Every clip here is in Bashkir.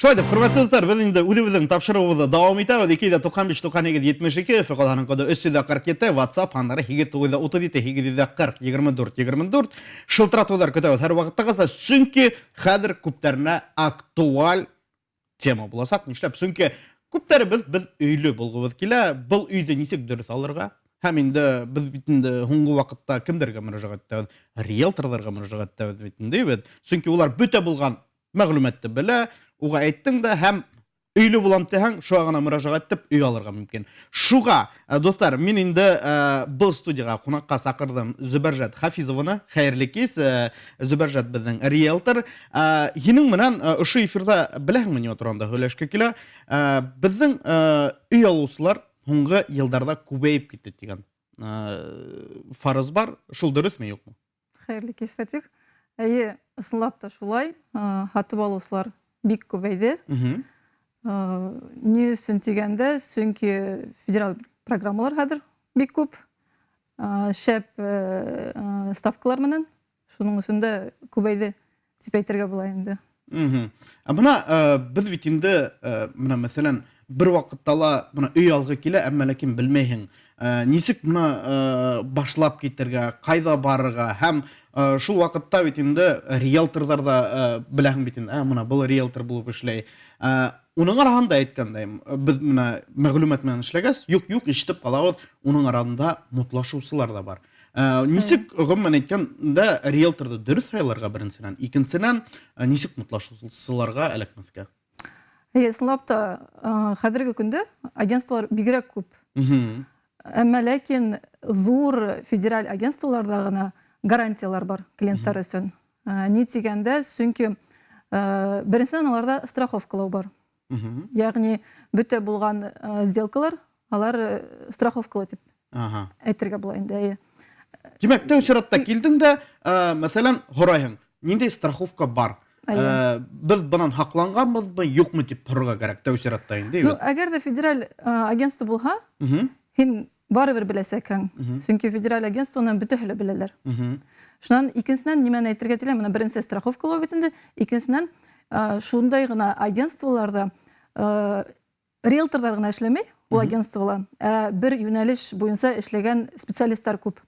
Шулай итеп, хөрмәтле дуслар, без инде үзебезнең тапшырыуыбыҙҙы дауам итәбеҙ. 295 98 72, Өфө ҡалаһының коды 347, WhatsApp һандары 8937 840 24 24. Шылтыратыуҙар көтәбеҙ һәр ваҡыттағыса, сөнки хәҙер күптәренә актуаль тема буласаҡ. Нишләп? Сөнки күптәребеҙ беҙ өйлө булғыбыҙ килә. Был өйҙө нисек дөрөҫ алырға? Һәм инде беҙ бит инде һуңғы ваҡытта кемдәргә мөрәжәғәт итәбеҙ? Риэлторҙарға мөрәжәғәт итәбеҙ бит инде беҙ. Сөнки улар бөтә булған мәгълүматты белә, уға әйттең дә һәм өйлө булам тиһәң, шуға ғына мөрәжәғәт итеп өй алырға мөмкин. Шуға, дуҫтар, мин инде был студияға ҡунаҡҡа саҡырҙым Зөбәржәт Хафизованы. Хәйерле кис, Зөбәржәт беҙҙең риэлтор. Һинең менән ошо эфирҙа беләһеңме нимә туранда һөйләшке килә? Беҙҙең өй алыусылар һуңғы йылдарҙа күбәйеп китте тигән фарыз бар. Шул дөрөҫмө, юҡмы? Хәйерле кис, Фатих. Әйе, ысынлап та шулай. Һатып алыусылар бик күбәйҙе. Ни өсөн тигәндә, сөнки федераль программалар хәҙер бик күп. Шәп ставкалар менән. Шуның өсөн дә күбәйҙе тип әйтергә була инде. Ә бына беҙ бит инде менә мәҫәлән бер ваҡытта ла бына өй алғы килә, әммә ләкин белмәйһең, нисек бына башлап китергә, ҡайҙа барырға һәм шул ваҡытта бит инде риэлторҙар ҙа беләһең бит инде, ә бына был риэлтор булып эшләй. Уның араһында әйткәндәй, беҙ менә мәғлүмәт менән эшләгәс, юҡ-юҡ ишетеп ҡалабыҙ, уның араһында мутлашыусылар ҙа бар. Нисек гомумән әйткәндә риэлторҙы дөрөҫ һайларға беренсенән, икенсенән нисек мутлашыусыларға эләкмәҫкә? Эйе, ысынлап та хәҙерге көндә агентстволар бигерәк күп. Әмма ләкин ҙур федераль агентстволарҙа ғына гарантиялар бар клиенттар өсөн. Ни тигәндә, сөнки беренсенән аларҙа страховкалау бар. Ягъни бөтә булған сделкалар алар страховкалы дип әйтергә була инде, әйе. Димәк, тәү чиратта килдең дә, мәсәлән, һорайһың, ниндәй страховка бар? Беҙ бынан һаҡланғанбыҙмы, юҡмы тип һорарға кәрәк тәү чиратта инде. Ну, әгәр дә федераль агентство булһа, һин барыбер беләсәкһең. Сөнки федераль агентствоны бөтәһе лә беләләр. Шунан икенсенән нимәне әйтергә теләйем, менә беренсе страховкалау бит инде, икенсенән шундай ғына агентстволарда риэлторлар гына эшләмәй ул агентствола, ә бер юнәлеш буенча эшләгән специалистлар күп.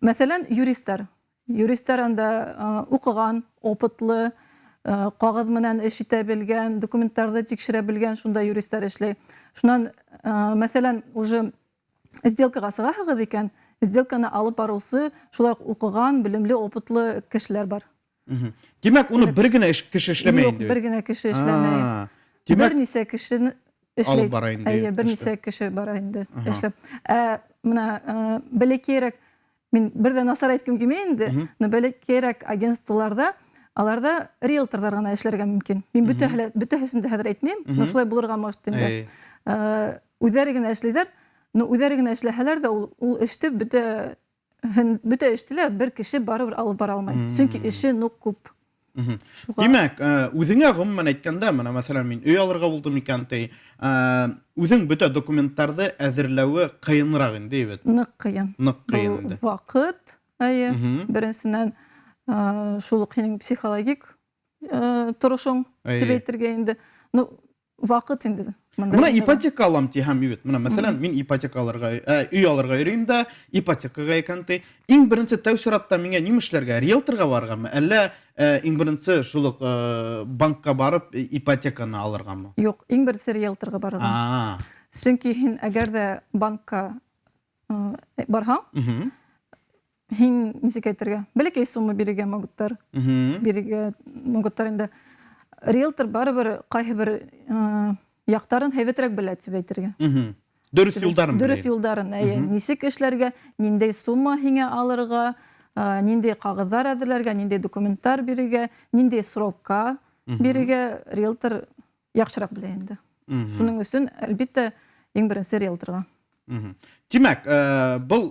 Мәсәлән, юристлар. Юристлар анда укыган, опытлы, кагыз менән эш итә белгән, документларны тикшерә белгән шунда юристлар эшли. Шуннан, мәсәлән, уже сделкага сыгаһыгыз икән, сделканы алып баручы шулай ук укыган, белемле, опытлы кешеләр бар. Димәк, уны бер генә кеше эшләмәй инде. Юк, бер генә кеше эшләмәй. Димәк, берничә кеше эшләй. Алып бара инде. Әйе, берничә кеше бара инде эшләп. Ә менә бәләкәйрәк мин бер дә насар әйткем килмәй инде, но бәләкәйрәк агентстволарда аларда риэлторлар гына эшләргә мөмкин. Мин бөтә бөтәһесен дә хәзер әйтмим, но шулай булырга может инде. Үзләре генә эшлиләр, но үзләре генә эшләһәләр дә ул эште бөтә бөтә эште лә бер кеше барыбер алып бара алмай. Чөнки эше нык күп. Димәк, үзеңә гомумән әйткәндә, менә мәсәлән, мин өй алырга булдым икән, ти, үзең бөтә документларны әзерләве кыенрак инде, бит. Нык кыен. Нык кыен инде. Вакыт, әйе, беренченнән, шул ук һинең психологик торышың дип әйтергә инде. Ну, вакыт инде. Менә ипотека алам ди һәм бит. Менә мәсәлән, мин ипотека алырга, өй алырга йөрим дә, ипотекага икән ди. Иң беренче тәү чиратта миңа ни эшләргә? Риэлторга барыргамы, әллә иң беренче шул ук банкка барып ипотеканы алыргамы? Юк, иң беренче риэлторга барырга. Чөнки һин әгәр дә банкка барһаң, һин ничек әйтергә, бәләкәй сумма бирергә могуттар. Бирергә могуттар инде. Риэлтор барыбер кайсы бер яктарын һәйбәтрәк белә дип әйтергә. Дөрес юлдарын. Дөрес юлдарын, әйе. Ничек эшләргә, ниндәй сумма һиңә алырга, ниндәй кагызлар әзерләргә, ниндәй документлар бирергә, ниндәй срокка бирергә риэлтор яхшырак белә инде. Шуның өчен, әлбиттә, иң беренче риэлторга. Димәк, был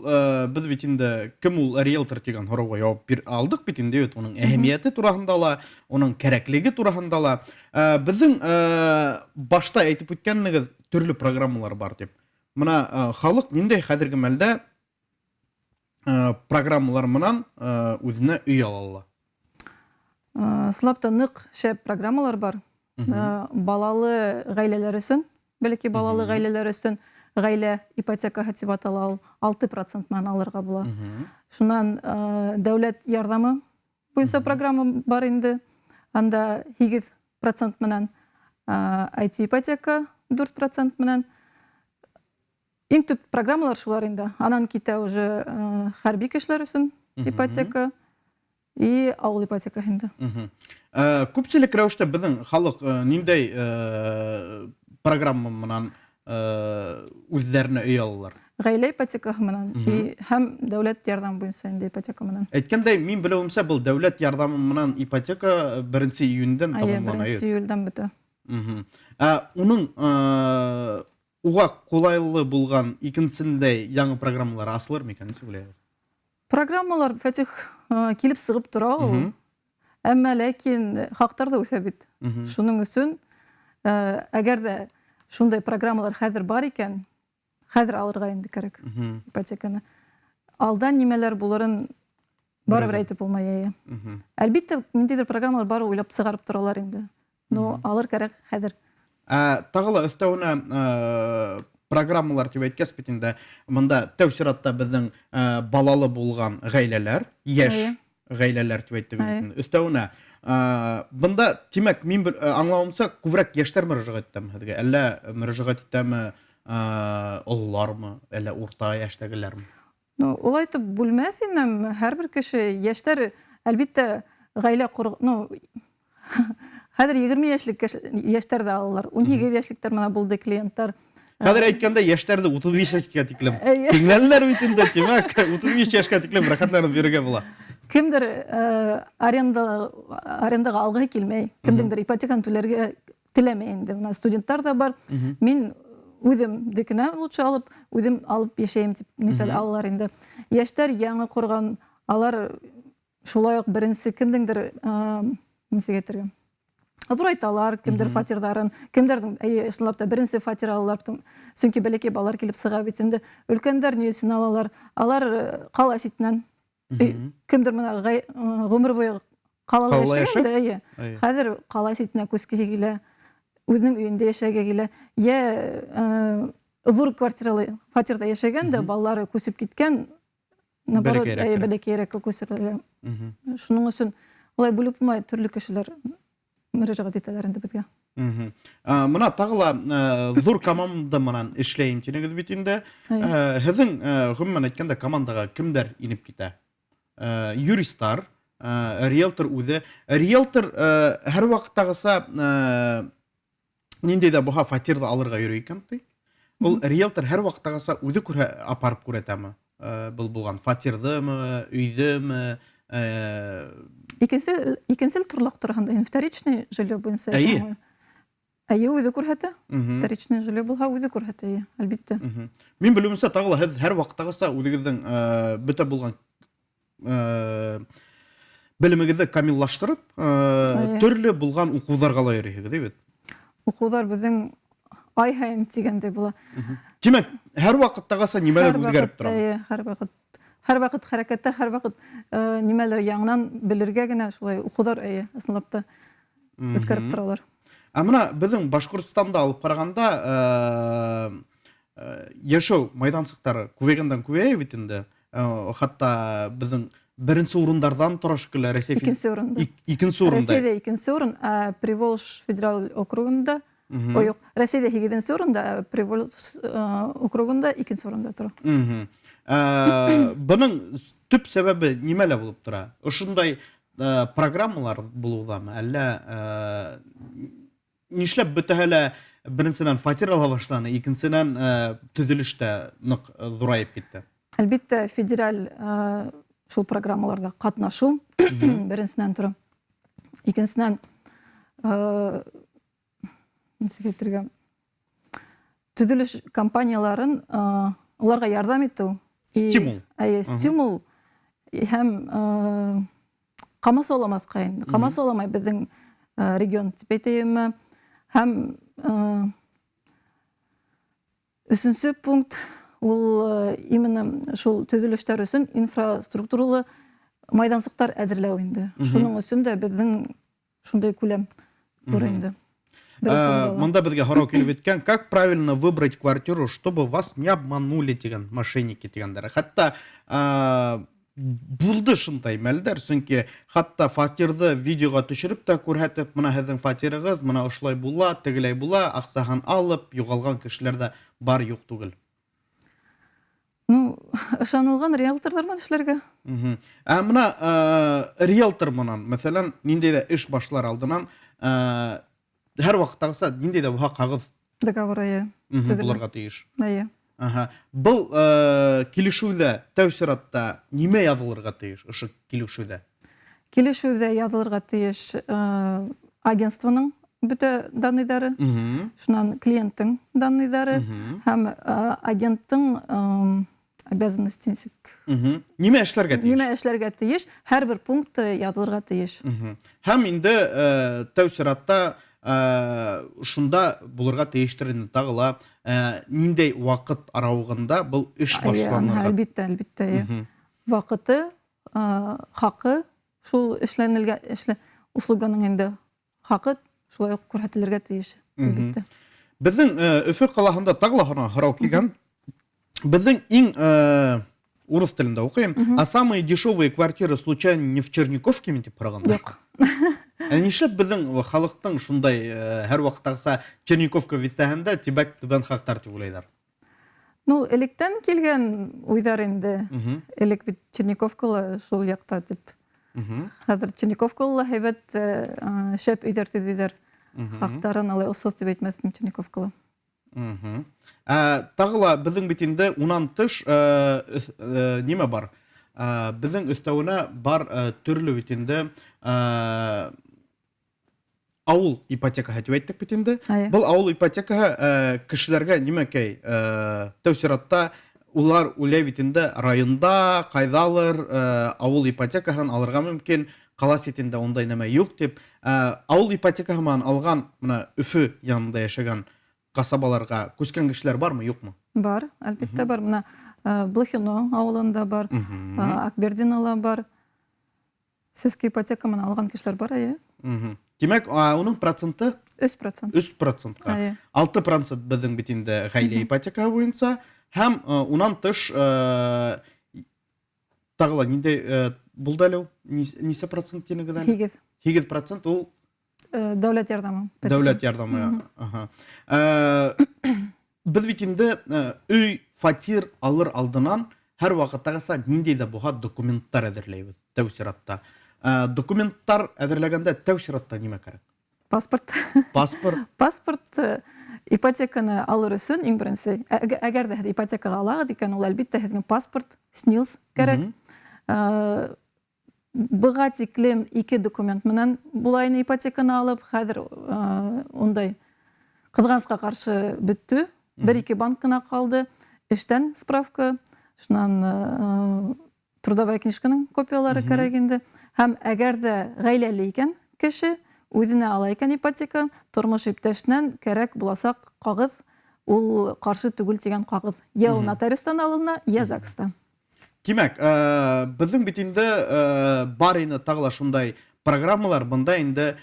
без бит инде кем ул риэлтор дигән сорауга җавап бир алдык бит инде бит уның әһәмияте турасында ла, уның кәрәклеге турасында ла. Безнең башта әйтеп үткәнегез төрле программалар бар дип. Менә халык ниндәй хәзерге мәлдә программалар менән үзенә өй ала ала? Ысынлап та нык шәп программалар бар. Балалы ғаиләләр өсөн, бәләкәй балалы ғаиләләр өсөн ғаилә ипотекаһы тип атала ул, 6% менән алырға була. Шунан дәүләт ярҙамы буйынса программа бар инде. Анда 8% менән IT ипотека 4% менән. Иң төп программалар шулар инде. Анан китә уже хәрби кешеләр өсөн ипотека и ауыл ипотекаһы инде. Күпселек рәүештә беҙҙең халыҡ ниндәй программа менән үҙҙәренә өй алалар? Ғаилә ипотекаһы менән һәм дәүләт ярҙамы буйынса инде ипотека менән. Әйткәндәй, мин белеүемсә, был дәүләт ярҙамы менән ипотека 1 июньдән тамамлана. 1 июльдән бөтә. Уның уға ҡулайлы булған икенсендәй яңы программалар асылыр микән, нисек уйлайһығыҙ? Программалар, Фәтих, килеп сығып тора ул. Әммә ләкин хаҡтар ҙа үҫә бит. Шуның өсөн, әгәр ҙә шундай программалар хәҙер бар икән, хәҙер алырға инде кәрәк ипотеканы. Алдан нимәләр булырын барыбер әйтеп булмай. Әлбиттә, ниндәйҙер программалар бар, уйлап сығарып торалар инде. Но алыр кәрәк хәҙер. Тағы ла өҫтәүенә программалар тип әйткәс бит инде, бында тәү сиратта беҙҙең балалы булған ғаиләләр, йәш ғаиләләр тип әйттек бит инде. Өҫтәүенә бында, тимәк, мин аңлауымса, күберәк йәштәр мөрәжәғәт итәме һеҙгә? Әллә мөрәжәғәт итәме ололармы, әллә урта йәштәгеләрме? Ну, улай итеп бүлмәҫ инем. Һәр бер кеше, йәштәр, әлбиттә, ғаилә ҡор-, ну, хәҙер 20 йәшлек йәштәр ҙә алалар. 18 йәшлектәр менә булды клиенттар. Хәҙер әйткәндә, йәштәрҙе 35 йәшкә тиклем тиңләнеләр бит инде, тимәк, 35 йәшкә тиклем рәхәтләнеп йөрөргә була. Кемдер арендаға алғыһы килмәй, кемдеңдер ипотеканы түләргә теләмәй инде. Бына студенттар ҙа бар. Мин үҙемдекенә лучше алып, үҙем алып йәшәйем тип нитәл алалар инде. Йәштәр яңы ҡорған, алар шулай уҡ беренсе кемдеңдер, нисек әйтергә, ҙурайталар, кемдер фатирҙарын, кемдәрҙең, әйе, ысынлап та беренсе фатир алалар, сөнки бәләкәй балалар килеп сыға бит инде. Өлкәндәр ни өсөн алалар? Алар ҡала ситенән. Кемдер бына ғүмер буйы ҡалала Ҡалала йәшәгән дә, йәшәп? әйе. Хәҙер ҡала ситенә күскеһе килә, үҙенең өйөндә йәшәге килә. Йә ҙур квартиралы фатирҙа йәшәгән дә, балалары күсеп киткән, наоборот, Бәләкәйерәк әйе, кенә. бәләкәйерәккә күсерелә. Шуның өсөн улай бүлеп булмай, төрлө кешеләр мөрәжәғәт итәләр инде беҙгә. Мына тағы ла ҙур команда менән эшләйем тинегеҙ бит инде. Һеҙҙең, ғөмүмән әйткәндә, командаға кемдәр инеп китә? Юристар, риэлтор үҙе. Риэлтор һәр ваҡыттағыса, ниндәй ҙә булһа фатирҙы алырға йөрөй икән, ти. Ул риэлтор һәр ваҡыттағыса үҙе апарып күрәтәме? Был булған фатирҙымы, өйҙөмө? Икенсе торлаҡ тураһында, инде вторичный жилье буйынса әйтәм. Әйе, үҙе күрһәтә. Вторичный жилье булһа, үҙе күрһәтә, әйе, әлбиттә. Мин белеүемсә, тағы ла һеҙ һәр ваҡыттағыса үҙегеҙҙең бөтә булған белемегеҙҙе камиллаштырып, төрлө булған уҡыуҙарға ла йөрөйһөгөҙ, әйбәт? Уҡыуҙар беҙҙең ай һайын тигәндәй була. Тимәк, һәр ваҡыттағыса нимәлер Һәр үҙгәреп ваҡыт, тора? Әйе, һәр ваҡыт. Һәр ваҡыт хәрәкәттә, һәр ваҡыт нимәлер яңынан белергә генә шулай уҡыуҙар, әйе, ысынлап та үткәреп торалар. Ә мына беҙҙең Башҡортостанда алып ҡарағанда йәшәү майҙансыҡтары күбәйгәндән күбәйә бит инде. Хатта беҙҙең беренсе урындарҙан тора шикелле Рәсәй Икенсе урында. Икенсе урында. Рәсәйҙә икенсе урын, ә Приволж федераль округында, ой, юҡ, Рәсәйҙә һигеҙенсе урында, ә Приволж округында икенсе урында тора. Бының төп сәбәбе нимәлә булып тора? Ошондай программалар булыуҙамы? Әллә нишләп бөтәһе лә беренсенән фатир ала башланы, икенсенән төҙөлөш тә ныҡ ҙурайып китте? Әлбиттә, федераль шул программаларҙа ҡатнашыу беренсенән тора. Икенсенән нисек әйтергә, төҙөлөш компанияларын уларға ярҙам итеү. Стимул. Әйе, стимул һәм ҡамасауламаҫҡа инде. Ҡамасауламай беҙҙең регион тип әйтәйемме? Һәм өсөнсө пункт ул именно шул төҙөлөштәр өсөн инфраструктуралы майҙансыҡтар әҙерләү инде. Шуның өсөн дә беҙҙең шундай күләм ҙур инде. Мында беҙгә һорау килеп еткән: как правильно выбрать квартиру, чтобы вас не обманули тигән, мошенники тигәндәр. Хатта булды шундай мәлдәр, сөнки хатта фатирҙы видеоға төшөрөп тә күрһәтеп, мына һеҙҙең фатирығыҙ, мына ошолай була, тегеләй була, аҡсаһын алып юғалған кешеләр ҙә бар, юҡ түгел. Ну, ышанылған риэлторҙар менән эшләргә. Ә мына риэлтор менән, мәҫәлән, ниндәй ҙә эш башлар алдынан һәр ваҡыттағыса ниндәй ҙә булһа ҡағыҙ договор, эйе, булырға тейеш. Эйе. Аһа. Был килешеүҙә тәү сиратта нимә яҙылырға тейеш ошо килешеүҙә? Килешеүҙә яҙылырға тейеш агентствоның бөтә данныйҙары, шунан клиенттың данныйҙары һәм агенттың обязанности нисек. Нимә эшләргә тейеш? Нимә эшләргә тейеш, һәр бер пункт яҙылырға тейеш. Һәм инде тәү сиратта шунда булырға тейештер инде тағы ла ниндәй ваҡыт арауығында был эш башланырға. Әлбиттә, әлбиттә. Ваҡыты, хаҡы, шул эшләнелгән услуганың инде хаҡы шулай уҡ күрһәтелергә тейеш, әлбиттә. Беҙҙең Өфө ҡалаһында тағы ла һорау килгән. Беҙҙең иң урыҫ телендә уҡыйым, а самые дешевые квартиры случайно не в Черниковке тип һорағандар? Юҡ. Ә нишләп беҙҙең халыҡтың шундай һәр ваҡыттағыса Черниковка биҫтәһендә тибәк түбән хаҡтар тип уйлайҙар? Ну, электән килгән уйҙар инде. Элек бит Черниковкала шул яҡта тип. Хәҙер Черниковкала ла һәйбәт шәп өйҙәр төҙөйҙәр. Хаҡтарын алай осһоҙ тип әйтмәҫмен Черниковкала. Тағы ла беҙҙең бит инде унан тыш нимә бар? Беҙҙең өҫтәүенә бар төрлө бит инде ауыл ипотекаһы тип әйттек бит инде. Был ауыл ипотекаһы кешеләргә нимәкәй тәү сиратта улар уйлай бит инде районда ҡайҙалыр ауыл ипотекаһын алырға мөмкин, ҡала ситендә ундай нәмә юҡ тип. Ауыл ипотекаһы менән алған мына Өфө янында йәшәгән ҡасабаларға күскән кешеләр бармы, юҡмы? Бар, әлбиттә бар. Мына Блохино ауылында бар, Акбердинола бар. Сельский ипотека менән алған кешеләр бар, эйе. Тимәк, уның проценты? 3%. 3%. 6% беҙҙең бит инде ғаилә ипотекаһы буйынса. Һәм унан тыш тағы ла ниндәй булды әле ул? Нисә процент тинегеҙ әле? 8. 8% ул? Дәүләт ярҙамы. Дәүләт ярҙамы. Беҙ бит инде өй, фатир алыр алдынан һәр ваҡыттағыса ниндәй ҙә булһа документтар әҙерләйбеҙ тәү сиратта. Документтар әҙерләгәндә тәү сиратта нимә кәрәк? Паспорт. Паспорт. Паспорт, ипотеканы алыр өсөн иң беренсе. Әгәр ҙә һеҙ ипотекаға алағыҙ икән, ул әлбиттә һеҙҙең паспорт, СНИЛС кәрәк. Быға тиклем 2 документ менән була ине ипотеканы алып, хәҙер ундай ҡыҙғанысҡа ҡаршы бөттө. 1-2 банк ҡына ҡалды. Эштән справка, шунан трудовая книжканың копиялары кәрәк инде. Һәм әгәр ҙә ғаиләле икән кеше, үҙенә ала икән ипотека, тормош иптәшенән кәрәк буласаҡ ҡағыҙ, ул ҡаршы түгел тигән ҡағыҙ. Йә ул нотариустан алына, йә ЗАГСтан. Тимәк, беҙҙең бит инде бар ине тағы ла шундай программалар, бында инде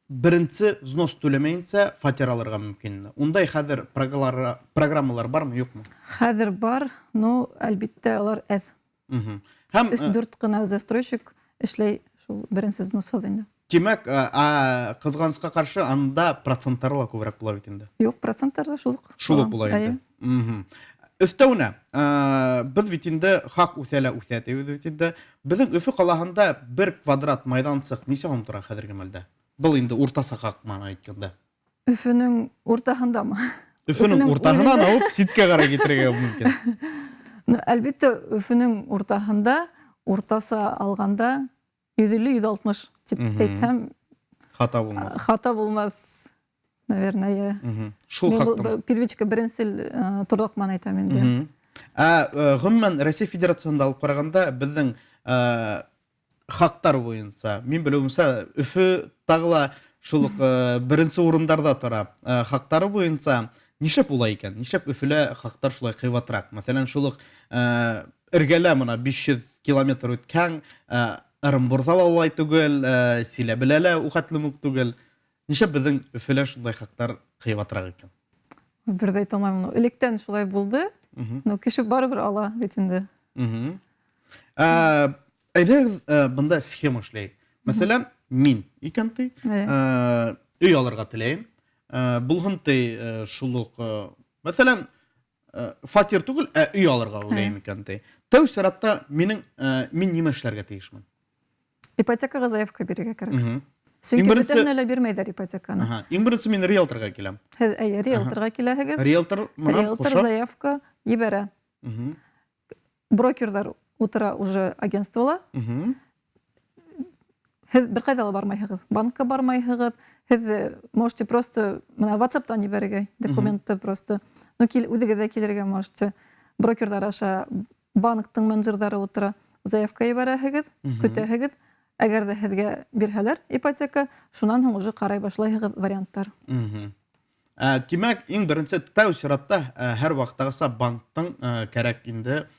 беренсе взнос түләмәйенсә фатир алырға мөмкин. Ундай хәҙер программалар бармы, юҡмы? Хәҙер бар, но әлбиттә улар әҙ. Һәм 3-4 ҡына застройщик эшләй шул беренсе взносһыҙ инде. Тимәк, ҡыҙғанысҡа ҡаршы анда проценттар ла күберәк була бит инде. Юҡ, проценттар ҙа шул уҡ. Шул уҡ була инде. Өҫтәүенә, беҙ бит инде хаҡ үҫә лә үҫә тибеҙ бит инде. Беҙҙең Өфө ҡалаһында бер квадрат майҙансыҡ нисә һум тора хәҙерге мәлдә? Был инде уртаса хаҡ менән әйткәндә. Өфөнөң уртаһындамы? Өфөнөң уртаһынан алып ситкә ҡарай китерергә мөмкин. Әлбиттә, Өфөнөң уртаһында уртаса алғанда 150-160 тип әйтһәм, хата булмаҫ. Хата булмаҫ, наверное. Шул хаҡта. Первичка беренсел торлаҡ менән әйтәм инде. Ғөмүмән, Рәсәй Федерацияһында алып ҡарағанда беҙҙең хаҡтар буйынса, мин белеүемсә, Өфө тағы ла шул уҡ беренсе урындарҙа тора. Хаҡтары буйынса нишләп улай икән? Нишләп Өфөлә хаҡтар шулай ҡыйбатыраҡ? Мәҫәлән, шул уҡ эргәлә мына 500 километр үткән, Ырымбурҙа ла улай түгел, Силәбелә лә ул хәтлем үк түгел. Нишләп беҙҙең Өфөлә шундай хаҡтар ҡыйбатыраҡ икән? Бер ҙә әйтә алмайым. Электән шулай булды. Но кеше барыбер ала бит инде. Әйҙәгеҙ, бында схема эшләйек. Мәҫәлән, мин икән ти, өй алырға теләйем. Булһын ти шул уҡ, мәҫәлән, фатир түгел, ә өй алырға уйлайым икән ти. Тәү сиратта минең мин нимә эшләргә тейешмен? Ипотекаға заявка бирергә кәрәк. Сөнки бөтәһенә лә бирмәйҙәр ипотеканы. Иң беренсе мин риэлторға киләм. Һеҙ әйе, риэлторға киләһегеҙ. Риэлтор менән Риэлтор заявка ебәрә. Брокерҙар утыра уже агентствола. Һеҙ бер ҡайҙа ла бармайһығыҙ, банкка бармайһығыҙ. Һеҙ можете просто мына WhatsApp-тан ебәрергә документты просто. Ну, кил, үҙегеҙ ҙә килергә можете. Брокерҙар аша банктың менеджерҙары утыра. Заявка ебәрәһегеҙ, көтәһегеҙ. Әгәр ҙә һеҙгә бирһәләр ипотека, шунан һуң уже ҡарай башлайһығыҙ варианттар. Тимәк, иң беренсе тәү сиратта һәр ваҡыттағыса банктың кәрәк инде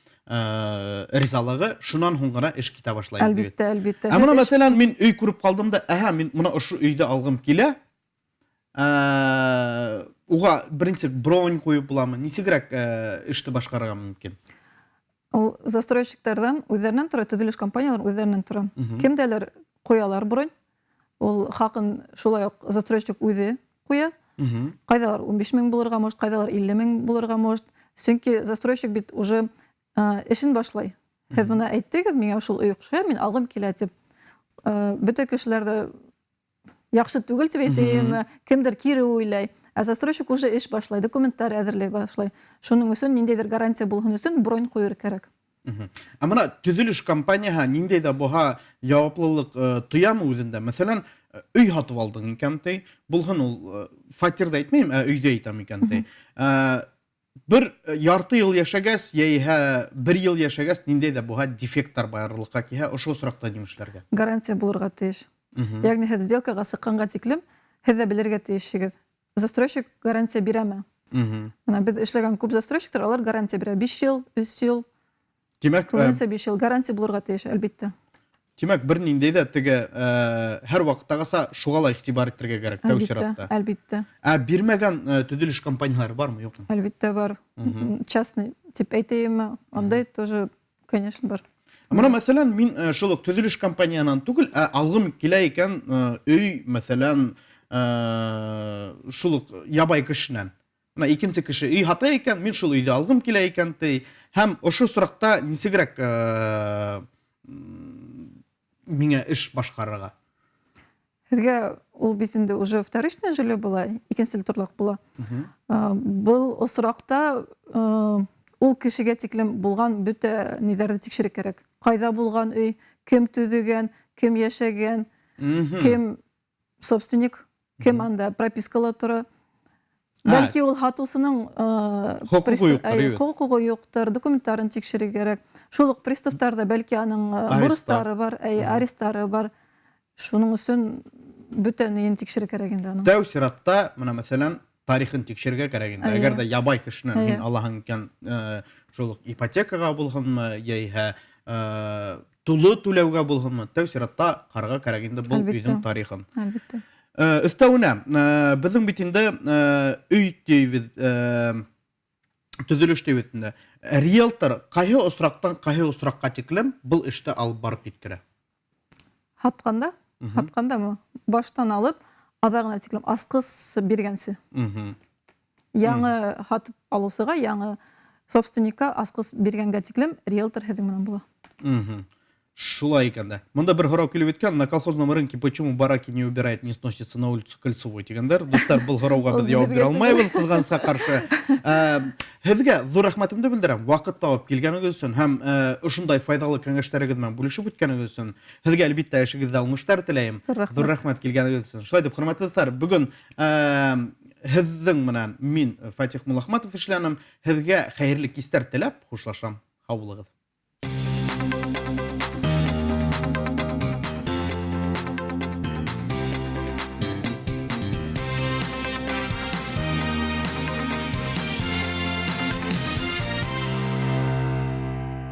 ризалығы, шунан һуң ғына эш китә башлай. Әлбиттә, әлбиттә. Ә мына, мәҫәлән, мин өй күреп ҡалдым да, әһә, мин мына ошо өйҙө алғым килә. Уға беренсе бронь ҡуйып буламы? Нисегерәк эште башҡарырға мөмкин? Ул застройщиктарҙан үҙҙәренән тора, төҙөлөш компаниялар үҙҙәренән тора. Кемдәлер ҡуялар бронь, ул хаҡын шулай уҡ застройщик үҙе ҡуя. Ҡайҙалар 15 мең булырға может, ҡайҙалар 50 мең булырға может. Сөнки застройщик бит уже эшен башлай. Һеҙ бына әйттегеҙ, миңә шул өй оҡшай, мин алғым килә тип. Бөтә кешеләр ҙә яҡшы түгел тип әйтәйемме, кемдер кире уйлай. Ә застройщик уже эш башлай, документтар әҙерләй башлай. Шуның өсөн ниндәйҙер гарантия булһын өсөн бронь ҡуйыр кәрәк. Ә мына төҙөлөш компанияһы ниндәй ҙә булһа яуаплылыҡ тоямы үҙендә? Мәҫәлән, өй һатып алдың икән ти, булһын ул фатирҙа әйтмәйем, ә өйҙә әйтәм икән ти. Бер ярты йыл йәшәгәс, йәиһә бер йыл йәшәгәс, ниндәй ҙә булһа дефекттар барлыҡҡа килһә, ошо осраҡта нимә эшләргә? Гарантия булырға тейеш. Йәғни һеҙ сделкаға сыҡҡанға тиклем һеҙ ҙә белергә тейешһегеҙ. Застройщик гарантия бирәме? Мына беҙ эшләгән күп застройщиктар, алар гарантия бирә. 5 йыл, 3 йыл. Тимәк, күбенсә 5 йыл гарантия булырға тейеш, әлбиттә. Тимәк, бер ниндәй ҙә теге һәр ваҡыттағыса шуға ла иғтибар итергә кәрәк, тәү сиратта. Әлбиттә. Ә бирмәгән төҙөлөш компаниялары бармы, юҡмы? Әлбиттә бар. Частный тип әйтәйемме, андай тоже, конечно, бар. Мына, мәҫәлән, мин шул уҡ төҙөлөш компаниянан түгел, ә алғым килә икән өй, мәҫәлән, шул уҡ ябай кешенән. Мына икенсе кеше өй һата икән, мин шул өйҙө алғым килә икән ти. Һәм ошо осраҡта нисегерәк миңә эш башҡарырға? Һеҙгә ул бит инде уже вторичное жилье була, икенсе торлаҡ була. Был осраҡта ул кешегә тиклем булған бөтә ниҙәрҙе тикшерергә кәрәк. Ҡайҙа булған өй, кем төҙөгән, кем йәшәгән, кем собственник, кем анда пропискала тора. Бәлки ул һатыусының хоҡуғы юҡтыр, документтарын тикшерергә кәрәк. Шул уҡ приставтарҙа бәлки аның бурыстары бар, арестары бар. Шуның өсөн бөтә нейен тикшерергә кәрәк инде аның. Тәү сиратта, мына мәҫәлән, тарихын тикшерергә кәрәк инде. Әгәр ҙә ябай кешенән мин алаһың икән, шул уҡ ипотекаға булһынмы, йәиһә тулы түләүгә булһынмы, тәү сиратта ҡарарға кәрәк инде был өйҙөң тарихын. Әлбиттә. Өҫтәүенә, беҙҙең бит инде өй тейбеҙ, төҙөлөш тейбеҙ инде. Риэлтор ҡайһы осраҡтан ҡайһы осраҡҡа тиклем был эште алып барып еткерә? Һатҡанда? Һатҡандамы? Баштан алып, аҙағына тиклем асҡыс биргәнсе. Яңы һатып алыусыға, яңы собственникка асҡыс биргәнгә тиклем риэлтор һеҙҙең менән була. Шулай икән дә. Монда бер һорау килеп еткән, на колхозном рынке почему бараки не убирает, не сносится на улицу Кольцевой тигәндәр. Дуҫтар, был һорауға беҙ яуап бирә алмайбыҙ, ҡыҙғанысҡа ҡаршы. Һеҙгә ҙур рәхмәтемде белдерәм, ваҡыт табып килгәнегеҙ өсөн һәм ошондай файҙалы кәңәштәрегеҙ менән бүлешеп үткәнегеҙ өсөн. Һеҙгә әлбиттә эшегеҙҙә уңыштар теләйем. Ҙур рәхмәт килгәнегеҙ өсөн. Шулай итеп, хөрмәтле дуҫтар, бөгөн һеҙҙең менән мин Фатих Муллахматов эшләнем. Һеҙгә хәйерле кистәр теләп хушлашам. Һау булығыҙ.